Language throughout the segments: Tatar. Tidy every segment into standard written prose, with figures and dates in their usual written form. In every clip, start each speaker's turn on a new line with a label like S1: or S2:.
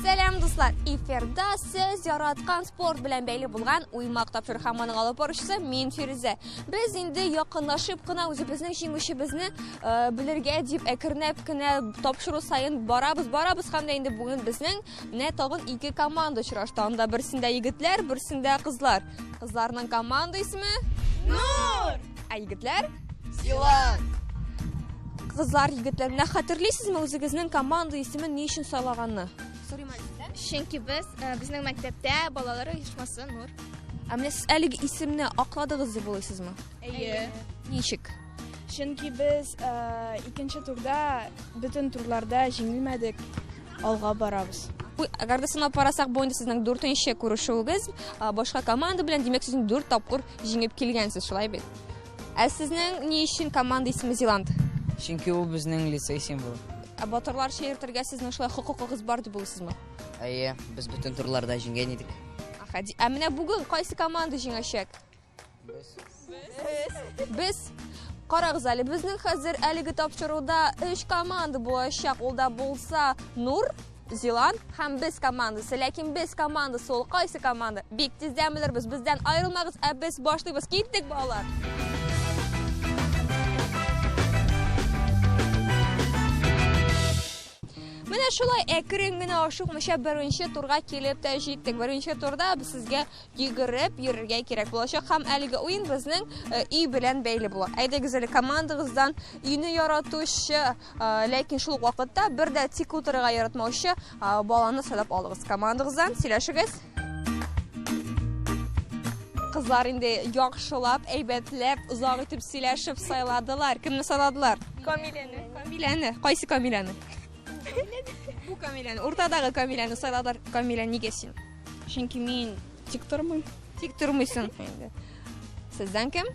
S1: Сәлам, дуслар! Эфирда сез яраткан спорт белән бәйле булган Уймак тапшыру һәм аның алып баручысы мин Фирүзә. Без инде якынлашып кына үзебезнең җиңүчебезне э, белергә дип әкренләп кенә тапшыру саен барабыз, барабыз һәм дә инде бүген безнең менә тагын ике команда очрашты. Анда берсендә егетләр, берсендә кызлар. Кызларның команда исеме
S2: Нур!
S1: Ә егетләр?
S2: Зилан!
S1: Кызлар, егетләр, менә хәтерлисезме үзегезнең команда исемен ни өчен сайлаганны? Сорыйм әле сездән.
S2: Чөнки без э, безнең мәктәптә балалар оешмасы Нур.
S1: Ә менә сез әлеге исемне акладыгыз дип уйлыйсызмы?
S2: Әйе.
S1: Ничек?
S3: Чөнки без э, икенче турда бөтен турларда җиңелмәдек, алга барабыз.
S1: Әгәр дә санап карасак, бу инде сезнең дүртенче күрешүегез башка команда белән, димәк, сез дүрт тапкыр җиңеп килгәнсез, шулай бит? Ә сезнең ни өчен команда исеме Зилант?
S4: Чөнки ул безнең лицей символы.
S1: Ә батырларча йөртергә сезнең шулай хокукыгыз бар дип уйлыйсызмы?
S4: Әйе, без бөтен турларда җиңгән идек.
S1: Аха, ә менә бүген кайсы команда җиңәчәк?
S4: Без.
S1: Без. Карагыз әле, безнең хәзер әлеге тапшыруда өч команда булачак. Ул да булса Нур, Зилан һәм без командасы. Ләкин без командасы ул кайсы команда? Бик тиздән белербез. Бездән аерылмагыз, ә без башлыйбыз. Киттек, балалар. Менә шулай әкрен генә ашыкмыйча беренче турга килеп тә җиттек. Беренче турда без сезгә йөгереп йөрергә кирәк булачак һәм әлеге уен безнең э, өй белән бәйле була. Әйдәгез әле командагыздан өйне яратучы, э, ләкин шул ук вакытта бер дә тик утырырга яратмаучы э, баланы сайлап алыгыз. Командагыздан сөйләшегез. Кызлар инде яхшылап, әйбәтләп, озак итеп сөйләшеп сайладылар. Кемне сайладылар?
S2: Камиләне.
S1: Камиләне. Кайсы Камиләне? Бу Камиләне. Уртадагы Камиләне сайладылар. Камилә, нигә син?
S3: Чөнки мин тик тормыйм.
S1: Тик тормыйсың инде. Сездән кем?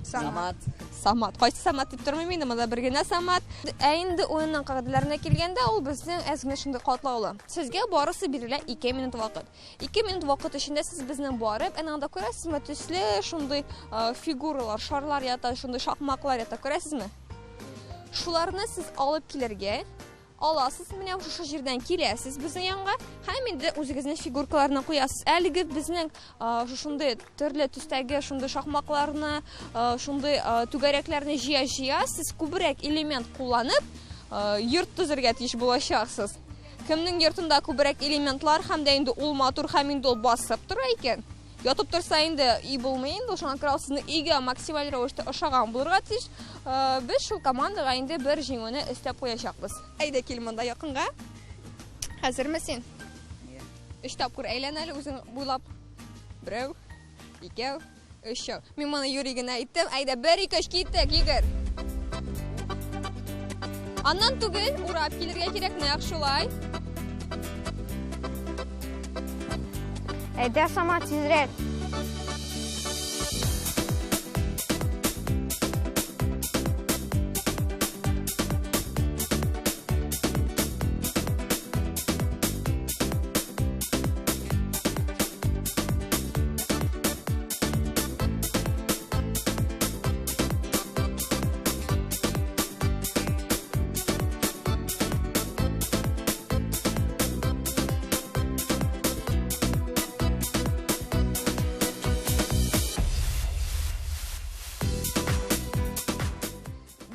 S4: Самат.
S1: Самат. Кайсы Самат дип тормыйм инде, монда бер генә Самат. Ә инде уенның кагыйдәләренә килгәндә, ул безнең әз генә шундый катлаулы. Сезгә барысы бирелә 2 минут вакыт. 2 минут вакыт эчендә сез безнең барып, әнә анда күрәсезме, төсле шундый фигуралар, шарлар ята, шундый шакмаклар ята, күрәсезме? Шуларны сез алып килергә аласыз, менә шушы җирдән киләсез безнең янга һәм инде үзегезнең фигуркаларны куясыз. Әлеге безнең шушындый төрле төстәге шундый шакмакларны, шундый түгәрәкләрне җыя-җыя сез күбрәк элемент кулланып, йорт төзергә тиеш булачаксыз. Кемнең йортында күбрәк элементлар һәм дә инде ул матур һәм инде ул басып тора икән, Ятып торса инде өй булмый инде, шуңа күрә ул сезнең өйгә максималь рәвештә ошаган булырга тиеш. Э, без шул командага инде бер җиңүне өстәп куячакбыз. Әйдә кил монда якынга. Әзерме син? Өч тапкыр әйлән әле үзең буйлап. Берәү, икәү, өчәү. Мин моны юри генә әйттем. Әйдә, бер, ике, өч, киттек, йөгер. Аннан түгел, урап килергә кирәк, нәкъ шулай.
S5: Әйдә, Самат, тизрәк.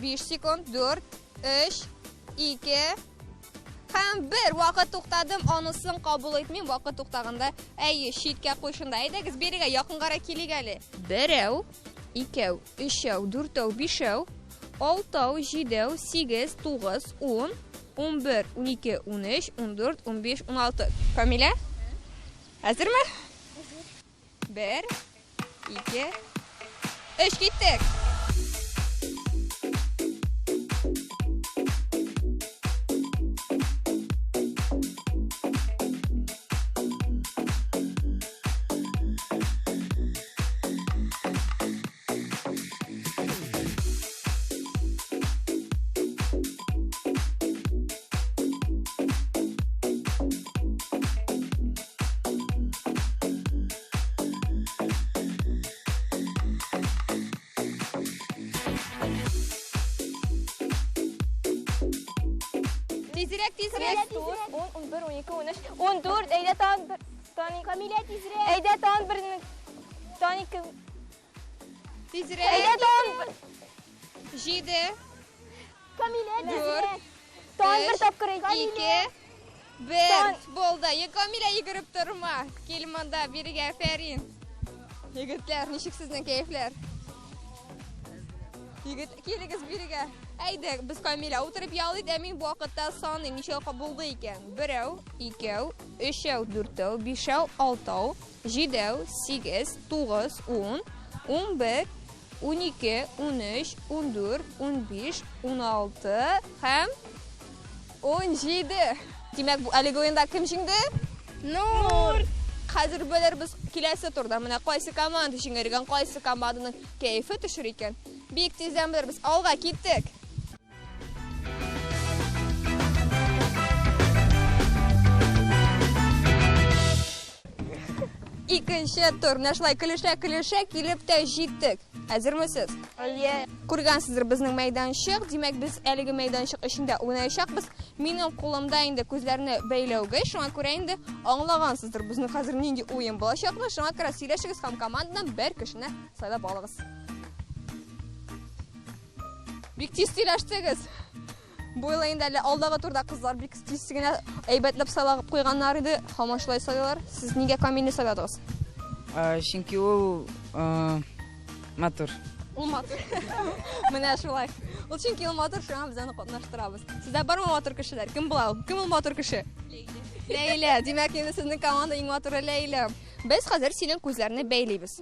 S1: Биш секунд, дүрт, өч, ике һәм бер. Вакыт туктадым, анысын кабул итмим. Вакыт туктаганда, әйе, читкә куй шунда. Әйдәгез, бирегә якынгарак килик әле. Берәү, икәү, өчәү, дүртәү, бишәү, алтау, җидәү, сигез, тугыз, ун, 11, 12, 13, 14, 15, 16. Камилә? Әзерме? Бер, ике, өч, киттек! Тизрәк, тизрәк.
S2: 9, 10, 11, 12, 13, 14, әйдә тагын бер, тагын ике. Камилә, тизрәк. Әйдә тагын бер, тагын ике.
S1: Тизрәк.
S2: Әйдә тагын бер.
S1: Җиде.
S2: Камилә,
S1: Дүрт.
S2: Тагын бер
S1: Өч,
S2: тапкыр әйт.
S1: Ике. Бер. Булды. Камилә, йөгереп торма. Кил монда, бирегә, афәрин. Егетләр, ничек сезнең кәефләр? Егет, килегез бирегә. Әйдә, без Камилә утырып ял ит, ә мин бу вакытта саныйм, ничә булды икән. Берәү, икәү, өчәү, дүртәү, бишәү, алтау, җидәү, сигез, тугыз, ун, 11, 12, 13, 14, 15, 16 һәм 17. Димәк, бу әлеге уенда кем җиңде? Нур! Хәзер белербез киләсе турда менә кайсы команда җиңер икән, кайсы команданың кәефе төшер икән. Бик тиздән белербез. Алга киттек. Икенче тур. Менә шулай көлешә-көлешә килеп тә җиттек. Әзермесез?
S2: Әйе.
S1: Күргәнсездер безнең мәйданчык. Димәк, без әлеге мәйданчык эчендә уйнаячакбыз. Минем кулымда инде күзләрне бәйләүгеч, шуңа күрә инде аңлагансыздыр безнең хәзер нинди уен булачакны. Шуңа күрә сөйләшегез һәм командадан бер кешене сайлап алыгыз. Бик тиз сөйләштегез. Бу юлы инде әле алдагы турда кызлар бик тиз генә әйбәтләп сайлап куйганнар иде. Һаман шулай сайлыйлар. Сез нигә Камилне сайладыгыз?
S4: Чөнки ул матур.
S1: Ул матур. Менә шулай. Ул чөнки ул матур, шуңа без аны катнаштырабыз. Сездә бармы матур кешеләр? Кем була ул? Кем ул матур кеше? Ләйлә. Димәк, инде сезнең команда иң матуры Ләйлә. Без хәзер синең күзләрне бәйлибез.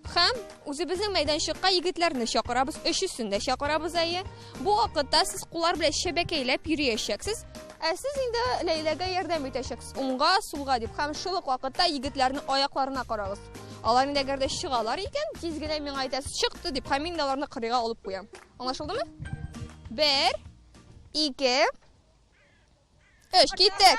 S1: Һәм үзебезнең мәйданчыкка егетләрне чакырабыз, өчесен дә чакырабыз әйе. Бу вакытта сез куллар белән чәбәкәйләп йөриячәксез. Ә сез инде Ләйләгә ярдәм итәчәксез. Уңга, сулга дип. Һәм шул ук вакытта егетләрнең аякларына карагыз. Алар инде әгәр дә чыгалар икән, тиз генә миңа әйтәсез, чыкты дип, һәм мин дә аларны кырыйга алып куям. Аңлашылдымы? Бер, ике, өч, киттек.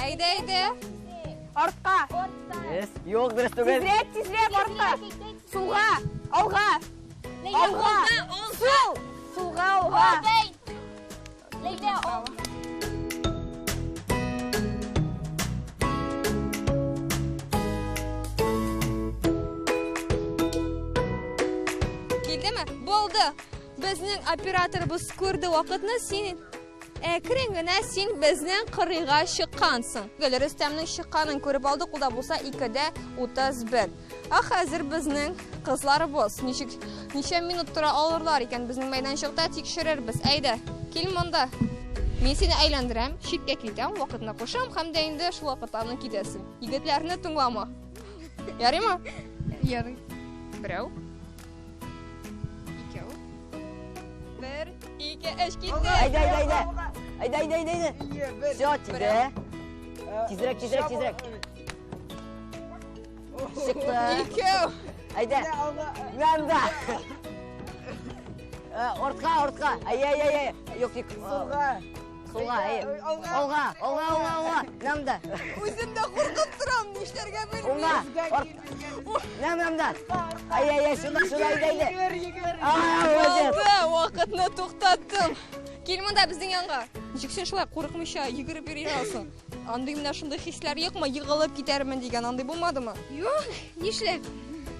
S1: Әйдә, әйдә.
S2: Артка.
S4: Yes. Юк, дөрес түгел.
S2: Тизрәк, тизрәк артка. Сулга, алга. Алга. Сул. Сулга, алга. Ләйлә, алга.
S1: Килдеме? Булды. Безнең операторыбыз күрде вакытны, син әкрен генә син безнең кырыйга чыккансың. Гел Рөстәмнең чыкканын күреп алдык, ул да булса 2:31. Ә хәзер безнең кызларыбыз ничек ничә минут тора алырлар икән безнең мәйданчыкта тикшерербез. Әйдә, кил монда. Мин сине әйләндерәм, читкә китәм, вакытны кушам һәм дә инде шул вакытта аны китәсең. Егетләрне тыңлама. Ярыймы?
S2: Ярый.
S1: Берәү. Икәү. Бер, ике, өч, китте.
S4: Әйдә, әйдә, әйдә. Әйдә, әйдә, әйдә, әйдә. Все, тиде. Тизрәк, тизрәк, тизрәк. Чыкты.
S1: Икәү.
S4: Әйдә. Мында. Ортка, ортка. Әй, әй, әй, әй. Юк, юк. Сулга. Сулга, әй. Алга, алга, алга, алга. Намда.
S1: Үзем дә куркып торам, нишләргә белмим.
S4: Уңга. Нам, намда. Әй, әй, әй, шунда, шунда, әйдә, әйдә. Ай, молодец.
S1: Булды, вакытны туктаттым. Кил монда безнең янга. Ничек син шулай курыкмыйча йөгереп йөри аласың? Андый менә шундый хисләр юкмы? Егылып китәрмен дигән андый булмадымы?
S2: Юк, нишләп?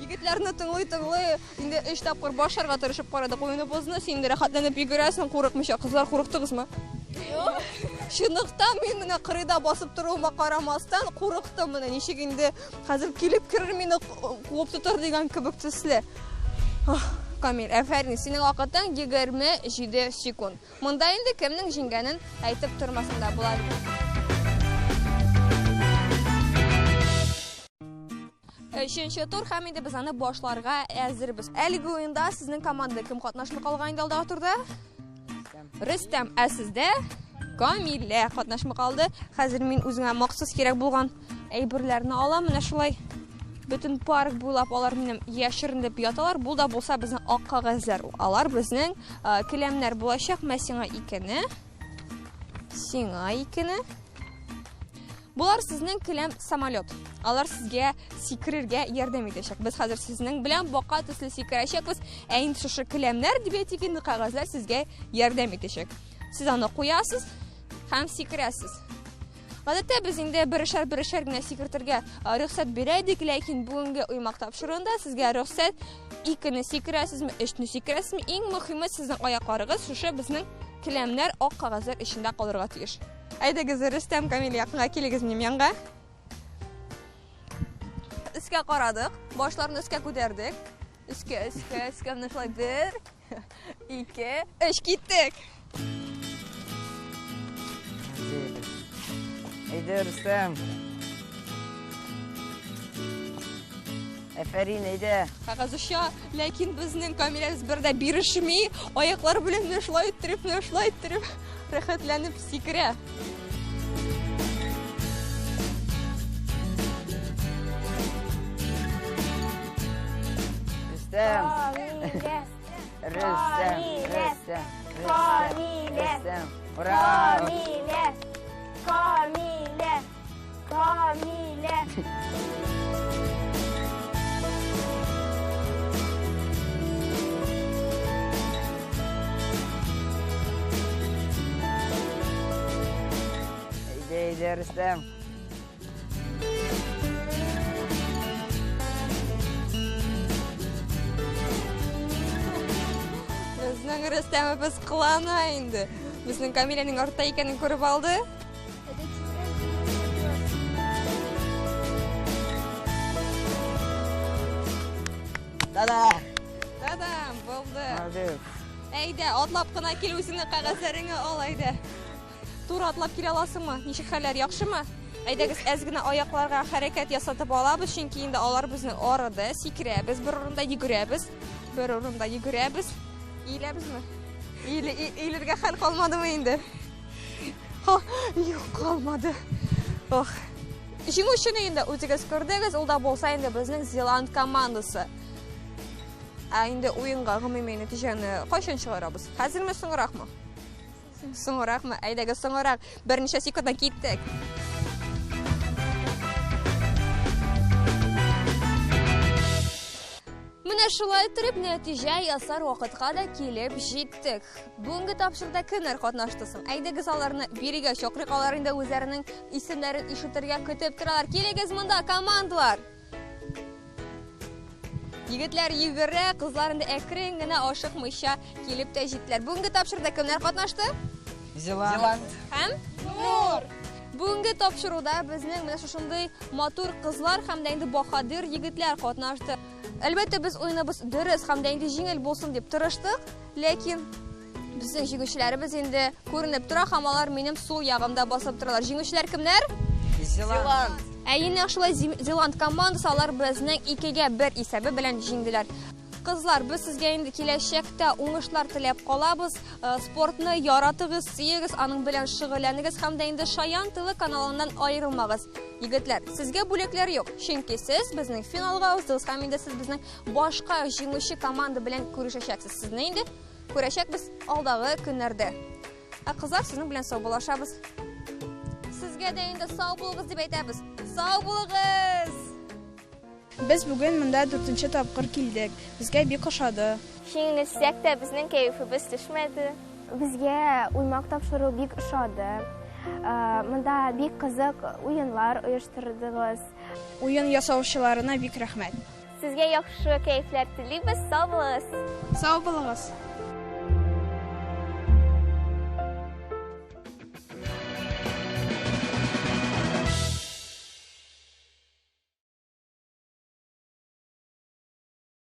S1: Егетләрне тыңлый-тыңлый, инде өч тапкыр башарга тырышып карадык уеныбызны. Син инде рәхәтләнеп йөгерәсең, курыкмыйча. Кызлар, курыктыгызмы? Юк. Чынлыкта мин менә кырыйда басып торуыма карамастан курыктым менә ничек инде хәзер килеп керер мине куып тотар дигән кебек төсле. Камил, әфәрин, синең вакытың 27 секунд. Монда инде кемнең җиңгәнен әйтеп тормасын да була. Өченче тур һәм инде без аны башларга әзербез. Әлеге уенда сезнең команда кем катнашмый калган инде алдагы турда? Рөстәм, ә сездә Камилә катнашмый калды. Хәзер мин үзеңә махсус кирәк булган әйберләрне алам. Менә шулай бөтен парк буйлап алар минем яшеренеп яталар. Бу да булса безнең ак кәгазьләр. Алар безнең келәмнәр булачак. Мә сиңа икене. Сиңа икене. Булар сезнең келәм самолет. Алар сезгә сикерергә ярдәм итәчәк. Без хәзер сезнең белән бака төсле сикерәчәкбез. Ә инде шушы келәмнәр дип әйтик инде кәгазьләр сезгә ярдәм итәчәк. Сез аны куясыз һәм сикерәсез. Гадәттә без инде берешәр-берешәр генә сикертергә рөхсәт бирә идек, ләкин бүгенге уймак тапшыруында сезгә рөхсәт икене сикерәсезме, өчне сикерәсезме, иң мөһиме сезнең аякларыгыз шушы безнең келәмнәр ак кәгазьләр эчендә калырга тиеш. Әйдәгез, Рөстәм, Камил, якынга килегез минем янга. Өскә карадык, башларны өскә күтәрдек. Өскә, өскә, өскә, менә шулай бер, ике, өч, киттек.
S4: Әйдә, Рөстәм. Әфәрин, әйдә.
S1: Кәгазь оча, ләкин безнең Камиләбез бер дә бирешми, аяклары белән менә шулай иттереп, менә шулай иттереп, рәхәтләнеп сикерә.
S4: Рөстәм.
S2: Камилә.
S4: Рөстәм,
S2: Камилә.
S4: Рөстәм, Рөстәм,
S2: Камилә.
S4: Рөстәм. Ура!
S2: Камилә. Камилә. Камилә.
S4: Әйдә, әйдә, Рөстәм.
S1: Безнең Рөстәмебез кылана инде. Безнең Камиләнең артта икәнен күреп алды.
S4: Та-да!
S1: Та-дам, булды.
S4: Молодец.
S1: Әйдә, атлап кына кил, үзеңнең кәгазьләреңне ал, әйдә. Туры атлап килә аласыңмы? Ничек хәлләр, яхшымы? Әйдәгез, әз генә аякларга хәрәкәт ясатып алабыз, чөнки инде алар безне арыды, сикерәбез, бер урында йөгерәбез, бер урында йөгерәбез. Иеләбезме? Иелергә хәл калмадымы инде? Ха, юк, калмады. Ох. Җиңүчене инде үзегез күрдегез, ул да булса инде безнең Зеланд командасы. Ә инде уенга гомуми нәтиҗәне кайчан чыгарабыз? Хәзерме, соңракмы? Соңракмы? Әйдәгез, соңрак. Берничә секундтан киттек. Менә шулай итеп нәтиҗә ясар вакытка да килеп җиттек. Бүгенге тапшыруда кемнәр катнашты соң? Әйдәгез аларны бирегә чакырыйк, алар инде үзләренең исемнәрен ишетергә көтеп торалар. Килегез монда, командалар! Егетләр йөгерә, кызлар инде әкрен генә ашыкмыйча килеп тә җиттеләр. Бүгенге тапшыруда кемнәр катнашты?
S4: Зеланд.
S1: Һәм Нур. Бүгенге тапшыруда безнең менә шушындый матур кызлар һәм дә инде баһадир егетләр катнашты. Әлбәттә, без уеныбыз дөрес һәм дә инде җиңел булсын дип тырыштык, ләкин безнең җиңүчеләребез инде күренеп тора һәм алар минем сул ягымда басып торалар. Җиңүчеләр кемнәр?
S4: Зеланд.
S1: Ә инде шулай Зеланд командасы алар безнең 2-1 исәбе белән җиңделәр. Кызлар, без сезгә инде киләчәктә уңышлар теләп калабыз. Спортны яратыгыз, сөегез, аның белән шөгыльләнегез һәм дә инде Шаян ТВ каналыннан аерылмагыз. Егетләр, сезгә бүләкләр юк, чөнки сез безнең финалга уздыгыз һәм инде сез безнең башка җиңүче команда белән күрешәчәксез. Сезне инде күрәчәкбез алдагы көннәрдә. Ә кызлар, сезнең белән саубуллашабыз. Сезгә дә инде сау булыгыз дип әйтәбез. Сау булыгыз!
S3: Без бүген монда 4нче тапкыр килдек. Безгә бик ошады.
S2: Җиңелсәк тә безнең кәефебез төшмәде.
S5: Безгә уймак тапшыру бик ошады. Монда бик кызык уеннар оештырдыгыз.
S3: Уен ясаучыларына бик рәхмәт.
S2: Сезгә яхшы кәефләр телибез. Сау булыгыз.
S3: Сау булыгыз.